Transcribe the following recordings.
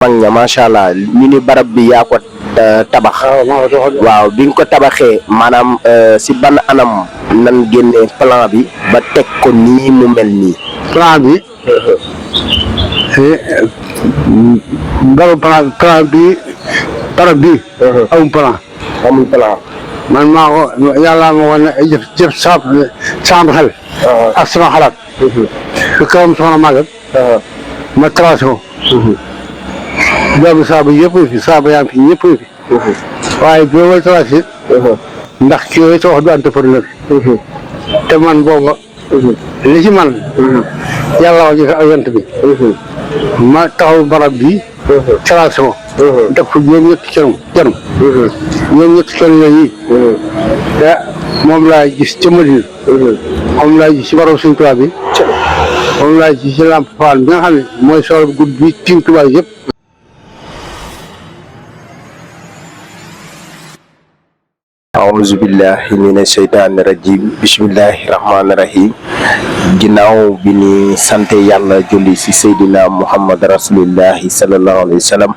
mag ña macha allah ñu ni barab bi yaa ko tabax. waaw bi nga ko tabaxee maanaam si ban anam nan génnee plan bi ba teg ko nii mu mel nii. plan bi. plan bi barab bi. amul plan. amul plan. man maa ko yàlla ma woon ne jëf sama xel. ak sama xalaat. su kawam soxna Maguette. ma tracé ko. doomu saaba yëpp fi saaba yaa ngi fi ñëpp fi. waaye boo ma tracé. ndax ki yooyu sa wax du entrepreneur. te man booba. li ci man. yàlla wax ak yant bi. ma taxaw barab bi. tracé ko. def ko juróom-ñetti canum. juróom-ñetti canum yooyu. te moom laa gis ca Madina. moom laa gis ci barab Sëñ Tuubaa bi. moom laa gis ci Lamp Fall bi nga xam ne mooy soxla bu gudd bi tiim Tuubaa yëpp. aouzu billahi mina sheytaani rajim bismillahi rahmaani rahim ginnaaw bi ni sante yàlla julli si seydina muhammad rasulillahi sallallahu alayhi wa sallam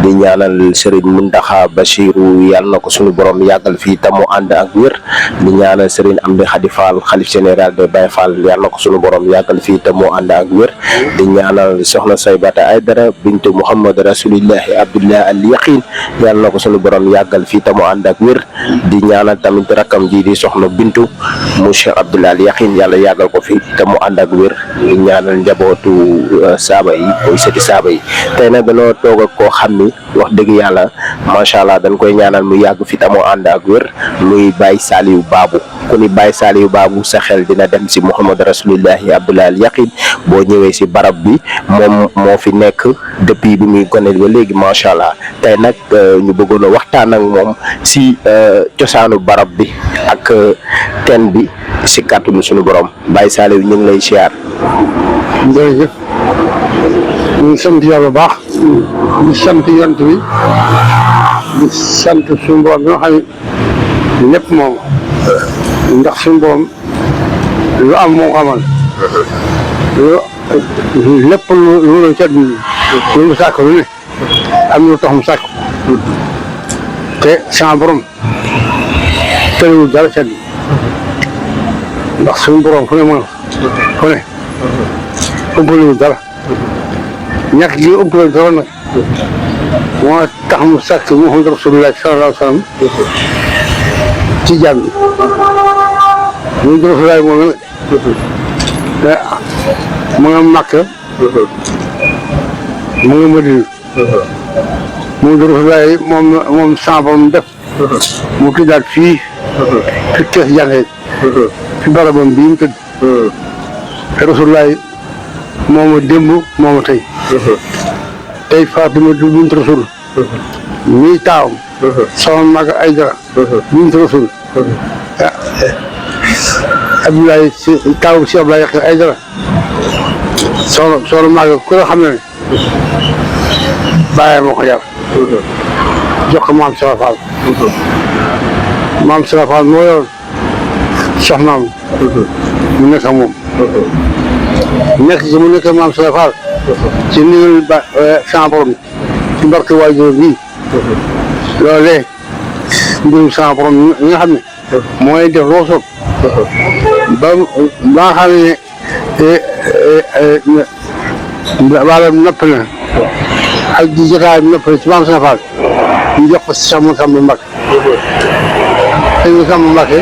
di ñaanal sëriñ Muntaxa Bachiru yàlla na ko suñu borom yàggal fii te mu ànd ak wér di ñaanal sëriñ Amdi Xadi Fall xalif général de Baye Fall yàlla na ko suñu borom yàggal fii te mu ànd ak wér di ñaanal soxna Saybata Aydara bintu muhammad rasulillahi abdullah al yaqin yàlla na ko suñu borom yàggal fii te mu ànd ak wér di ñaanal tamit rakkam ji di soxna bintu mu Cheikh Abdoulaye al Yaqin yàlla yàggal ko fi te mu ànd ak wér di ñaanal njabootu saaba yi mooy sëti saaba yi tey nag dañoo toog ak koo xam ni wax dëgg yàlla macha allah dañ koy ñaanal mu yàgg fi te mu ànd ak wér muy Baye Saliou Babou ku ni Baye Saliou Babou sa xel dina dem si Muhammad Rasulillahi Abdoulaye al Yaqin boo ñëwee si barab bi moom moo fi nekk depuis bi muy gone ba léegi macha allah tey nag ñu bëggoon a waxtaan ak moom si cosaanu barab bi ak teen bi si kàttanu suñu borom Baye Saliou ñu ngi lay siyaar. jërëjëf ñu ngi sant yàlla bu baax di sant yant bi di sant suñu borom bi nga xam ne lépp moom ndax suñu borom lu am moo ko amal lépp lu la ca lu mu sàkk lu ne am lu tax mu sàkk te sama borom tëriwul dara ca ndax suñu borom fu ne mën fu ne ëppalewul dara ñàkk gi ëppalewul dara nag moo tax mu sàkk Muhammad Rasulullah sallallahu alayhi wa sallam ci jàmm bi Muhammad Rasulullah moom nag mu nga Makka mu nga Madina Muhammad Rasulullah moom sama borom def mu tëddaat fii fi kees jàngee fi barabam bii mu tëdd Rasulullah mooma démb mooma tey tey Fatima du bint Rasul mii taawam sama mag Aydara bint Rasul Abdoulaye si taawam si Abdoulaye Yaqin Aydara soxna mag ku la xam ne bàyyi moo ko yar jox ko maam Sara Fall maam Sara Fall moo yoroon soxnaam mu nekk ak moom nekk ci mu nekk maam Sara Fall ci ndigal ba sama borom ci barke waajur bii loolee mbirum sama borom ñi nga xam ne mooy def loo soob ba nga xam ne wàllam nopp na ak di jotaay nopp na ci maam Sara Fall ñu jox ko si Cheikh Massamba Mbacké sëñ Massamba Mbacké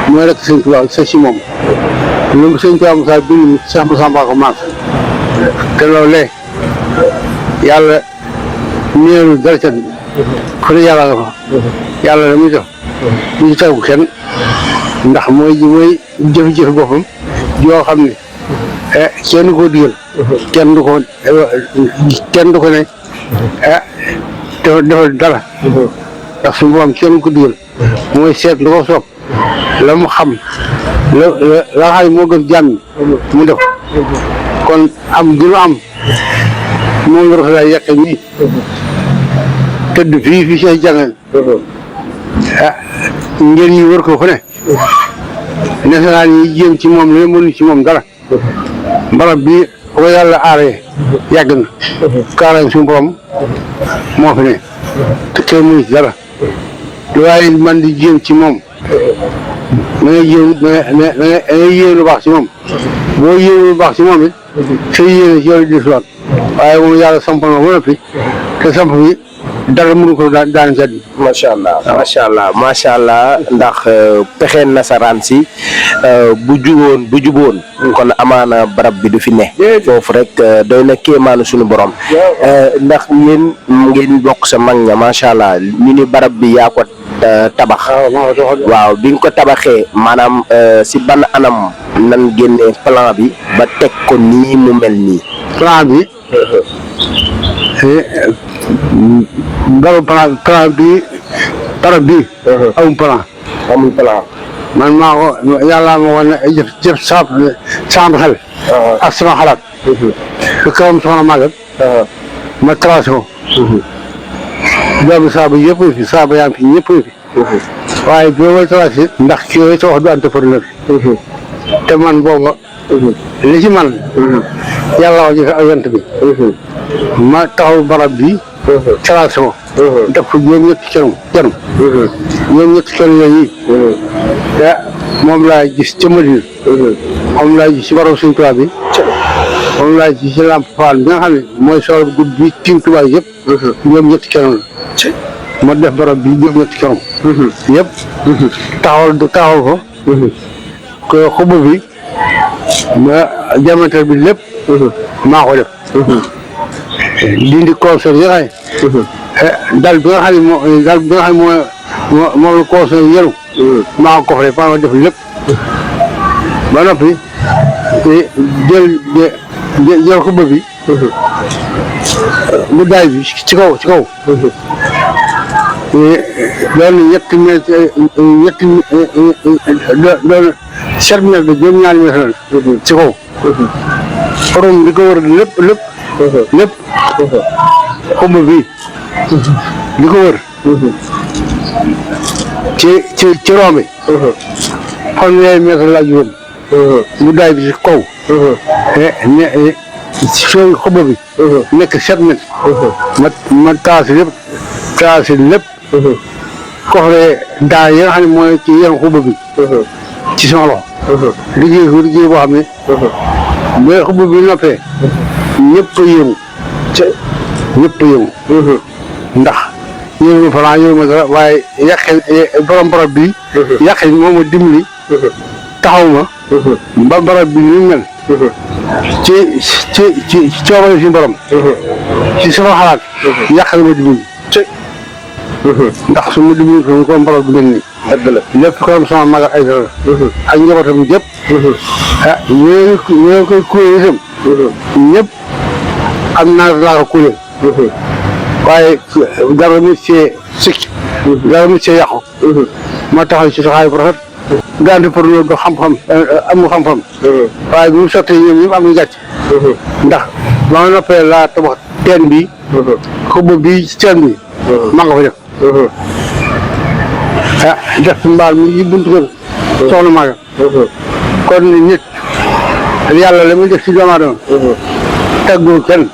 mooy rek sëñ Tuubaa sa si moom lu mu sëñ Tuubaa Moussa bind Cheikh Massamba ko maam te loolee yàlla néeru dara ca ku ne yàlla nga fa yàlla la muy def du ci tegu kenn ndax mooy jëf-jëf boppam joo xam ne kenn du ko digal kenn du ko ne defal dara ndax suñu borom kenn du ko digal mooy seet lu ko soob la mu xam la xam ne moo gën jàmm mu def kon am gi nu am moom la Rasulullah yàq nii tëdd fii see jàngal ngeen ñi wër ko fu ne nasaraan yi jéem ci moom la mënu ci moom dara barab bi ko yàlla aaree yàgg na kaaraange suñu borom moo fi ne te kenn mënu ci dara lu waaye man di jéem ci moom da ngay jéem da ngay yéene lu baax ci moom boo yéene lu baax ci moom it sa yéene ci yow di suwaat waaye moom yàlla samp na ba noppi te samp bi dara mënu ko daan ci àddina. macha allah macha allah macha allah ndax pexe nasaraan si bu juboon kon amaana barab bi du fi ne. foofu rek doy na kéemaanu suñu borom. ndax yéen ngeen bokk sa mag ña macha allah ñu ni barab bi yaa ko tabax. waaw bi nga ko tabaxee maanaam si ban anam nan génnee plan bi ba teg ko nii mu mel nii. plan bi. plan bi barab bi amul plan man maa ko yàlla ma woon ne jëf sama xel ak sama xalaat su kawam soxna Maguette ma tracé ko doomu saaba yëpp fi saaba yaa ngi fi ñëpp fi waaye bi ma tracé ndax ki yooyu sa wax du entrepreneur te man booba li ci man yàlla wax jëfe ak yant bi ma taxaw barab bi tracé ko def ko juróom-ñetti cëram juróom-ñetti cër yooyu te moom laa gis ca Madina moom laa gis ci barab Sëñ Tuubaa bi moom laa gis ci Lamp Fall bi nga xam ne mooy soxla gudd bi tiim Tuubaa yëpp juróom-ñetti cëram la ma def barab bi juróom-ñetti cëram yëpp taxawal ko xuba bi ma diamètre bi lépp maa ko def dindi consor yi nga xam ne dal bi nga xam ne moom la consor yëru maa ko kofre maa ko def lépp ba noppi jël xuba bi mu daay bi ci kaw doon ñetti mètre doon 7 mètres de juróom-ñaari mètre ci kaw xorom bi ko wër lépp xuba bi li ko wër ci romb fanweeri mètre la juróom mu daay bi ci kaw soo xuba bi nekk 7 mètres ma tracé lépp kofre daa yi nga xam ne mooy ci yenn xuba bi ci sama loxo liggéey boo xam ne ba xuba bi noppee ñëpp a yëngu ndax yëngu falan yëngu dara waaye yàqe borom barab bi yàqe moom ma dimbali taxaw ma ba barab bi ñu mel ci coobare si borom ci sama xalaat yàqe ma dimbali ndax su ma dimbali ko barab bi mel nii lépp ko sama magal ay dara ak njabootam yëpp ñoo koy kuréel itam ñëpp am naa laa ko kuréel waaye dara mu see sikk dara mu see yàqu ma taxaw ci taxawaay bu rafet gànti pour loolu xam-xam amul xam-xam waaye bi mu sottee ñoom ñëpp am na gàcc ndax ba ma noppee laa tabax teen bi xuba bi teen bi maa nga fa def def mbaal mi yi buntu kër soxna Maga kon nit yàlla la muy def ci doomu aadama tàggoo kenn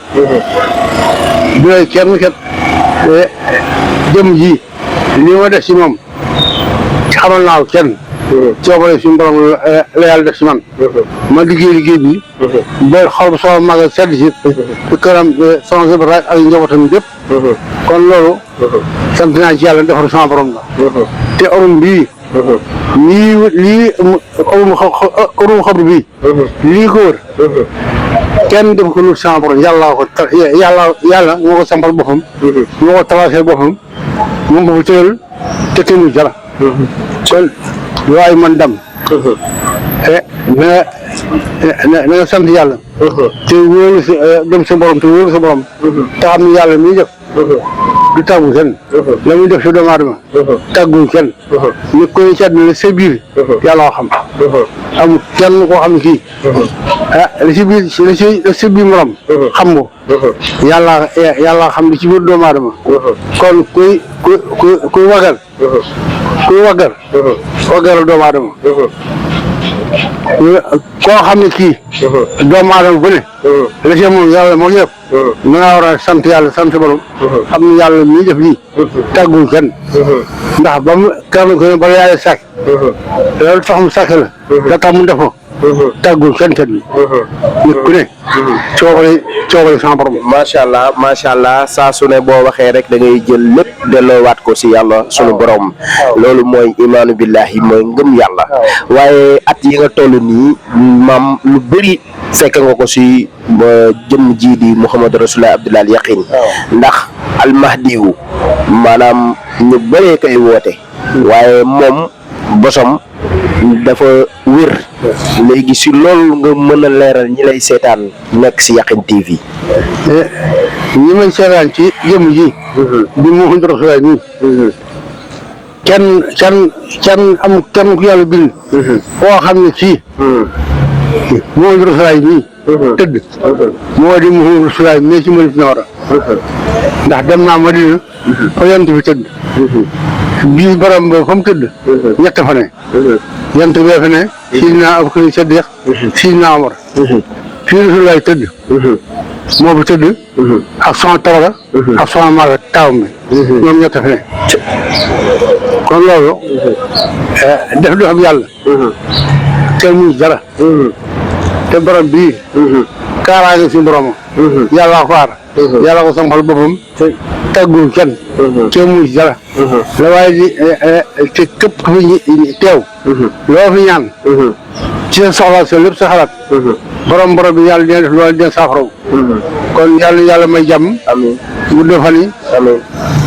doy kenn kat jëm ji li ma def ci moom xamal naa ko kenn coobare suñu borom la yàlla def ci man ma liggéey bi ba xol soxna Maga sedd si ci këram sama sëbra ak njabootam yëpp kon loolu sant naa ci yàlla defar sama borom la te orum bii lii orum xabru bii lii ko wër kenn def ko lu sama borom yàlla moo ko sampal boppam moo ko tracé boppam moom ko fa tëral te tënul dara kon waaye man dam na nga sant yàlla te wóolu si dem sa borom te wóolu sa borom te xam ne yàlla miy def du tàggu kenn la muy def si doomu aadama tàggul kenn ñu koy ci àdduna sa biir yàlla xam amul kenn koo xam ne kii li si biir li si biir morom xam nga yàlla xam li ci biir doomu aadama kon kuy wagal wagaral doomu aadama koo xam ne kii. doomu aadama bu ne. la ci moom yàlla moo yëpp. da ngaa war a sant yàlla sant borom. xam ne yàlla mi def lii. tàggul kenn. ndax ba mu kenn ku ne bala yàlla sàkk. loolu tax mu sàkk la. da tax mu def ko. tàggul kenn bi. nit ku ne. coobare sama borom. macha allah saa su ne boo waxee rek da ngay jël lépp delloowaat ko si yàlla sunu borom. loolu mooy imaanu billahi mooy ngëm yàlla. waaye at yi nga toll nii maam lu bëri fekk nga ko si jëmm ji di Mouhamadou Rasulullah Abdoul Ahad Yakhine. ndax almahdiwu maanaam ñu bëree koy woote. waaye moom bosom dafa wér. léegi si loolu nga mën a leeral ñi lay seetaan nekk si Yakhine TV. ñi may seetaan ci jëmm ji. di Mouhamadou Rasulullah nii. kenn am kenn ku yàlla bind. koo xam ne ci. Mouhamadou Rasulullah nii. tëdd. moo di Mouhamadou Rasulullah mais ci Madina Nawara. ndax dem naa Madina. fa yant bi tëdd. bii borom ba fa mu tëdd. ñett fa ne. yant bee fa ne. Sidina Abubakar Sadiq. Sidina Omar. fii Rasulullah tëdd. moo fi tëdd. ak sama tawla. ak sama maga taw mi. ñoom ñett fa ne. kon loolu. def du xam yàlla. kenn mu dara. te borom bii. kaaraange si borom. yàlla ko aar. yàlla ko sampal boppam. tàggul kenn. kenn mu dara. la waaye di te képp ku fi teew. loo fi ñaan. ci sa soxla sa lépp sa xalaat. borom bi yàlla dina def loolu dina saafaraw. kon yàlla may jàmm. amiin mu defal ni. amiin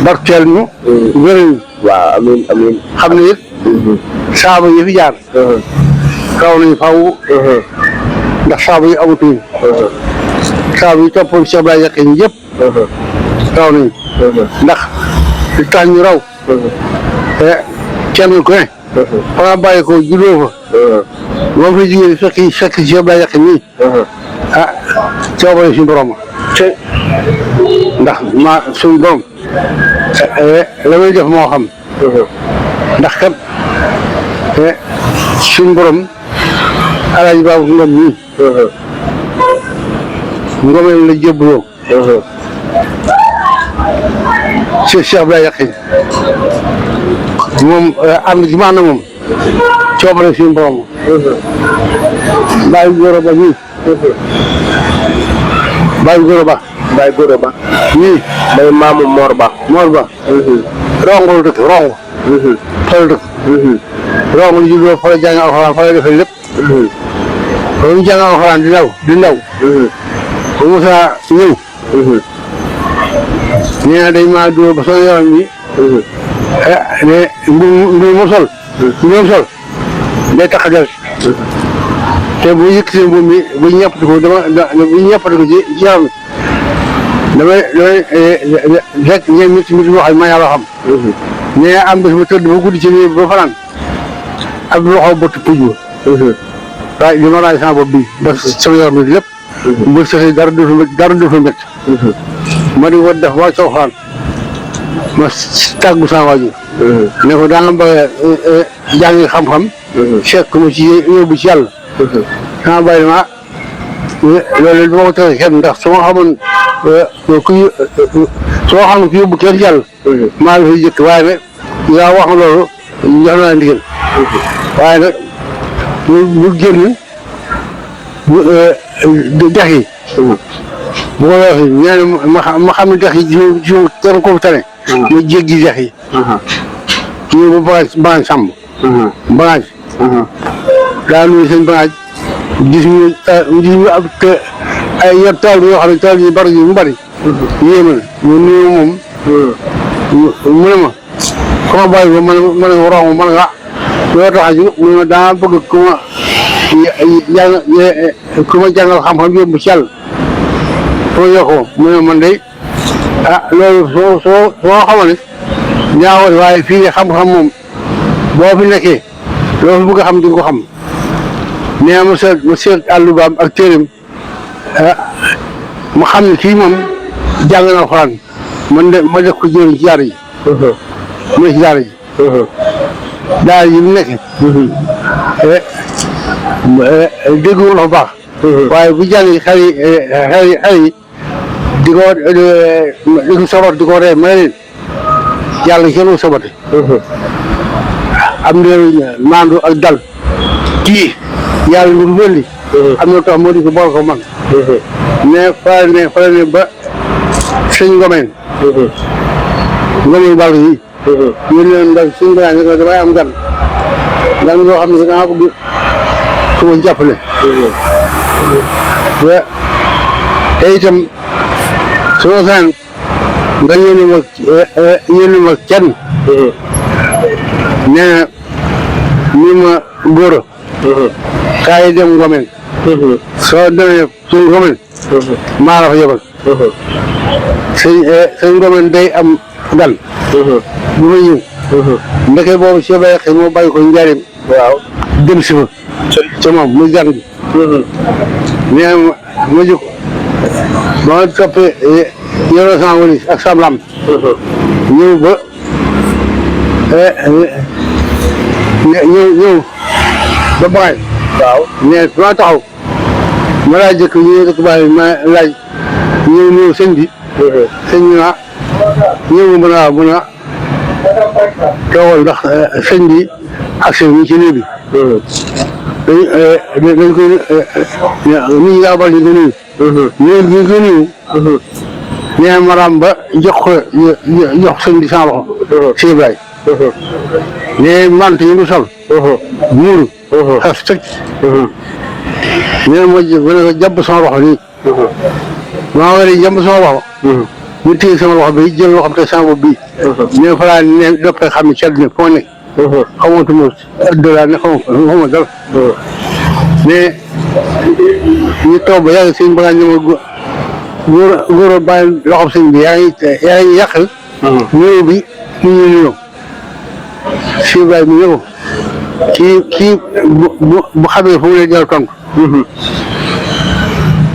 barkeel ñu. wéral ñu. waaw amiin xam ne it. saaba yi fi jaar. raw nañu faaw. ndax saaba yi amatuñu. saaba yi toppoon Cheikh Abdoul Ahad Yakhine yëpp. raw nañu. ndax li tax ñu raw. kenn ku ne. fa nga bàyyi ko juddoo fa. moom fa jigéen fekk Cheikh Abdoul Ahad Yakhine nii. coobare suñu borom ndax suñu borom. la may def moo xam. ndax kat suñu borom Alaaji Baabu Ngom nii. Ngomeen la jébbaloo. Cheikh Abdoul Ahad Yakhine moom ànd ci maanaam moom coobare suñu borom. Baye Gora Ba nii. Baye Gora Ba. Baye Gora Ba. nii. day maamu Mor Ba. Rongo la dëkk Rongo. fa la dëkk. Rongo lu juddoo fa la jàng alxuraan fa la defee lépp. ba mu jàng alxuraan di ndaw. ba Moussa ñëw. nee na dañ maa dóor ba sama yaram bi. ne mbir mu sol. day tax a del. te bu yëkkatee mbuum mi bu ñëppati ko ci yaram bi damay rek ñeent nit moo xam ne ma yàlla xam. nee am bés ba tëdd ba guddi ci nii ba fanaan ab loxo bëtt puj ba. waaye li ma raay sama bopp bi ba sama yaram bi lépp. bu sësee dara dootul métti. ma di ko def waa Sofane ma tàggu sama waajur. ne ko daa nga bëgg jàngi xam-xam. fekk ma ci yóbbu ci yàlla. sama bàyyi ma loolu du ma ko tere kenn ndax su ma xamoon ku yóbbu kenn ci yàlla. maa ngi fay jëkk waaye nag yaa wax loolu jox naa ndigal. waaye nag bu génn dex yi. bu ko waxee nee na ma xam ne dex yi ci kenn ko fi tane. ñu jéggi dex yi. ñu ba bagage sàmm. bagage. daa nuyu seen bagage gis ñu ab ay yor tool yoo xam ne tool yi bari yu mu bari. yéeme na ñu nuyu moom. mu ne ma sama bàyyi ko ma ne ko romb ma ne ko loo tax a jóg mu ne ma daa bëgg ku ma jàngal xam-xam yóbbu ci yàlla. foo yokkoo mu ne man de loolu soo xamal ne ñaawal waaye fii ne xam-xam moom boo fi nekkee loo fi bëgg a xam di nga ko xam. nee ma seet àllu baam ak téeréem ma xam ne kii moom jàng na alxuraan ma def ko jëriñ ci daara yi. mu ne ci daara yi. daara yi mu nekk. déggul dafa baax. waaye bu jàngi xel yi di ko sobat di ko ree may leen yàlla kenn du sobate. am na maandu ak dal kii yàlla lu mu wëndi. am na tax moo di ko bool ko man. mais faral ne ba sëñ Ngomeen. Ngomeen Balla yi. yéen leen ndax suñu gars yi damay am gan. gan yoo xam ne danaa bëgg ku ma jàppale. ba te itam su ma saan nga yónni ma kenn. nee na ñu ma góor a. kaay dem Ngomeen. soo demee suñu Ngomeen. maa la fa yebal. sëñ Ngomeen day am gan. bu ma ñëw. ndeke boobu si bay xëy moo bàyyi ko njariñ. waaw dem si fa. ca moom muy gan gi. nee ma jóg ba ma toppee yoroo sama walis ak sam lam. ñëw ba ñëw ba baxay. waaw mais ma taxaw ma laaj jëkk ñu dëkk baax ma laaj ñëw sëñ bi. sëñ bi naa ñëw mën a toogal ndax sëñ bi ak sëñ bi ci néeg bi. dañ koy nit ñi daa bal ñu ko nuyu. ñu ko nuyu. nee maram ba jox sëñ bi sama loxo. Cheikh Ibrahima. nee mant yi mu sol. muuru. xas tëj. nee ma ko jàpp sama loxo nii. maa ngi lay jàpp sama loxo. ñu téye sama loxo bi jël loo xam te sama bopp bii. nee fa laa ne doppee xam ne cedd ne foo nekk. xamatuma dollar ne xamuma dara. mais ñu toog ba yàgg sëñ Ba ñu ma góor a bàyyi loxoom sëñ bi yaa ngi yàqal. ñëw bi ñu nuyoo. Cheikh Ibrahima mi ñëw kii bu xamee fu mu ne dellu tontu.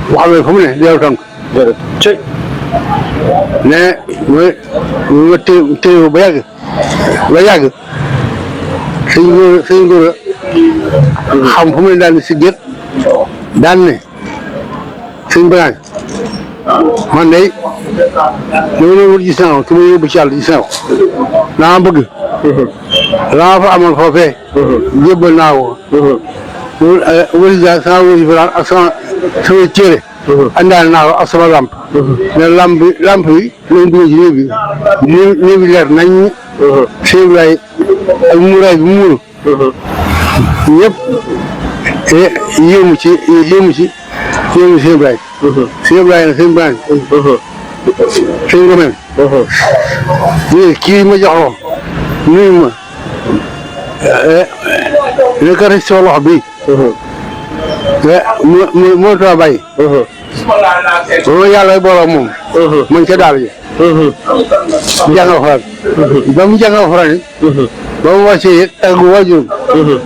bu xamee fu mu ne dellu tontu. mais ma téye ba yàgg sëñ góor a xam fu mu ne daal di si gét daan ne sëñ Bagane man day dama doon wut gis naa ko ki ma yóbbu ci yàlla gis naa ko naa bëgg laa fa amoon foofee jébbal naa ko wëri sama wëri fa ak sama téere andaale naa ko ak sama lamp ne lamp yi lañ dugg ci néeg bi leer nañ Cheikh Ibrahima ak muuraay bi muuru ñëpp yéemu ci Cheikh Ibrahima Cheikh Ibrahima sëñ Ngomeen kii ma jox loxo nuyu ma ne ko rek soo loxo bi moo tax a bàyyi ba yàlla booloo moom man ca daal ji jàngal xuraan ba mu jàngal xuraan ba mu wàccee ak waajuram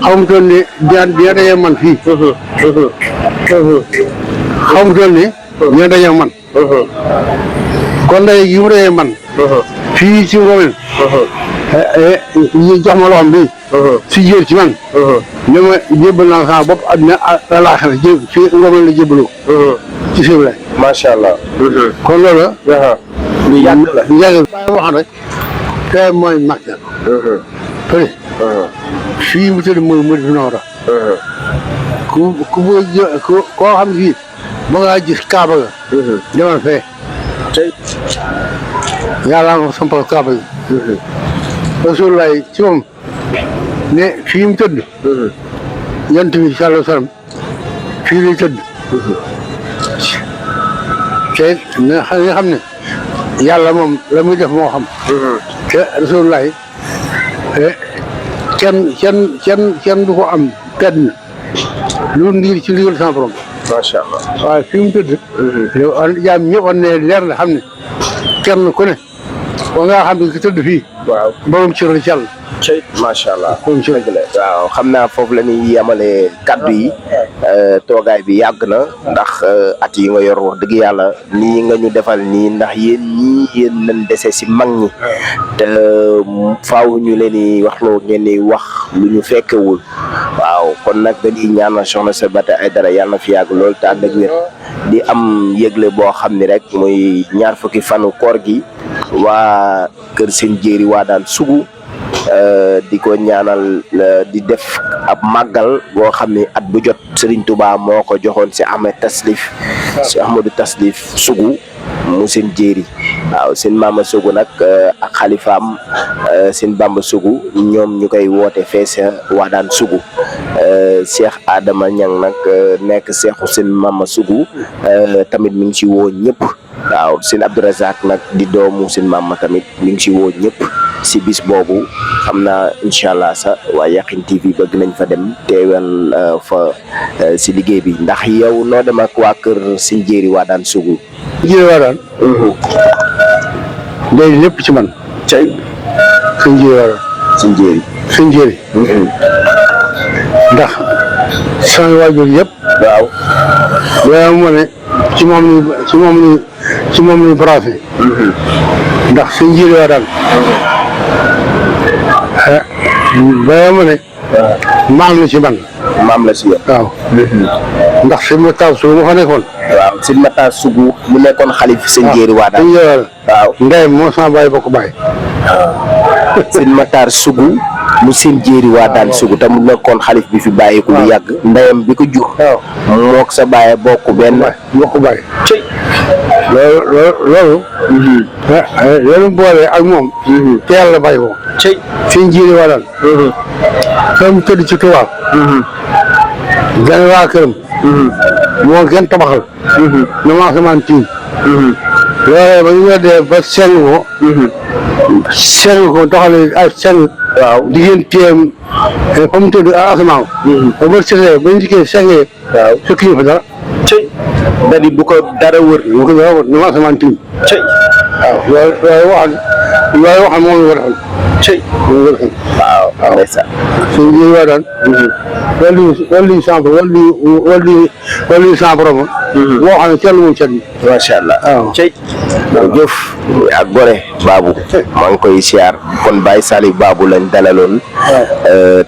xamutoon ne dina daje man fii xamutoon ne dina daje man kon daje gi mu daje man fii ci Ngomeen ñu jox ma loxoom bi si jër ci man ne ma jébbal naa sama bopp àddina àllaaxira ci Ngomeen la jébbaloo ci Cheikh Ibrahima macha allah. kon loolu lu yàgg la. bàyyi waxoon rek te mooy mag la fële fii mu tëdd mooy Modou Noora koo xam ne fii ba ngaa gis Kaaba ga demal fee yàlla nga sampal Kaaba gi Rasulullah ci moom ne fii mu tëdd yant bi sallallahu alayhi wa sallam fii lay tëdd te nga xam ne yàlla moom la muy def moo xam te Rasulullah kenn du ko am kenn lu ndigal ci ndigal sama borom macha allah. waaye fii mu tëdd jaam ñëpp wan ne leer na xam ne kenn ku ne wa ngaa xam ne ki tëdd fii waaw borom ci la ci yàlla macha allah. borom ci la waaw xam naa foofu la ñuy yemale kaddu yi toogaay bi yàgg na ndax at yi nga yor wax dëgg yàlla nii nga ñu defal nii ndax yéen lañ dese si mag ñi te faaw ñu leen di waxloo ngeen di wax lu ñu fekkewul waaw kon nag dañuy ñaanal soxna Sébata Aidara yàlla na fi yàgg lool te ànd ak wér di am yëgle boo xam ni rek muy ñaar fukki fanu koor gi waa kër seen jéeri waa daan sugu di ko ñaanal di def ab màggal boo xam ni at bu jot Serigne Touba moo ko joxoon si Ahmadou Taslif sugu mu seen jéeri waaw seen maama sugu nag ak xalifaam seen bamba sugu ñoom ñu koy woote feesa waa daan sugu Cheikh Adama Niang nag nekk seexu seen maama sugu tamit mi ngi ci woo ñëpp waaw seen Abdourazak nag di doomu seen maama tamit mi ngi ci woo ñëpp si bis boobu xam naa incha allah sa waa Yakhine TV bëgg nañ fa dem teewal fa si liggéey bi ndax yow noo dem ak waa kër seen jéeri waa daan sugu jéeri waa daan léegi lépp ci man cay seen jéeri waa daan seen jéeri ndax sama waajur yëpp waaw loolu moo ne ci moom ni brassé ndax seen jéeri waa daan loolu moo ne maam la ci man maam la si yow waaw ndax si ma taw sugu ma fa nekkoon waaw seen mata sugu mu nekkoon xalif seen jéeri waa daan waaw ndeyam moo sama bàyyi bokk bàyyi seen mataar sugu mu seen jéeri waa daan sugu te mu nekkoon xalif bi fi bàyyiku lu yàgg ndeyam bi ko jur mook sa bàyyi bokk benn bàyyi loolu boole ak moom te yàlla bàyyi ko seen jéeri waa daan fa mu tëdd ci tubaab gan waa këram moo gën tabaxal na ma asamaan tiim loolee ba ñu weddee ba seng ko doxale ak seng waaw digganteem fa mu tëdd asamaan ba ba setee ba ñu dikkee sengee waaw fekk ñu fa dara dadi bu ko dara wër na ma asamaan tiim waaw loolu wax moom la war a xam waaw ndeysaan seen jéeri waa daan wàllu chambre wàllu chambre ma boo xam ne cellu moom cet bi macha allah waaw jëf ak gore Babou maa ngi koy siyaar kon Baye Salif Babou lañ dalaloon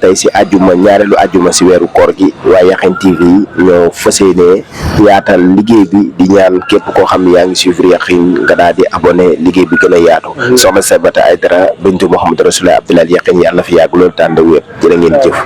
tey si ñaareelu ajjuma si weeru koor gi waa Yakhine TV ñoo fas yéene yaatal liggéey bi di ñaan képp koo xam ne yaa ngi suivre Yakhine nga daal di abonné liggéey bi gën a yaatu soxna Sébata Aidara bintu Mouhamadou Rasulullah Abdoulaye Yakhine yàlla na fi yàgg loolu tànd wér jërë ngeen jëf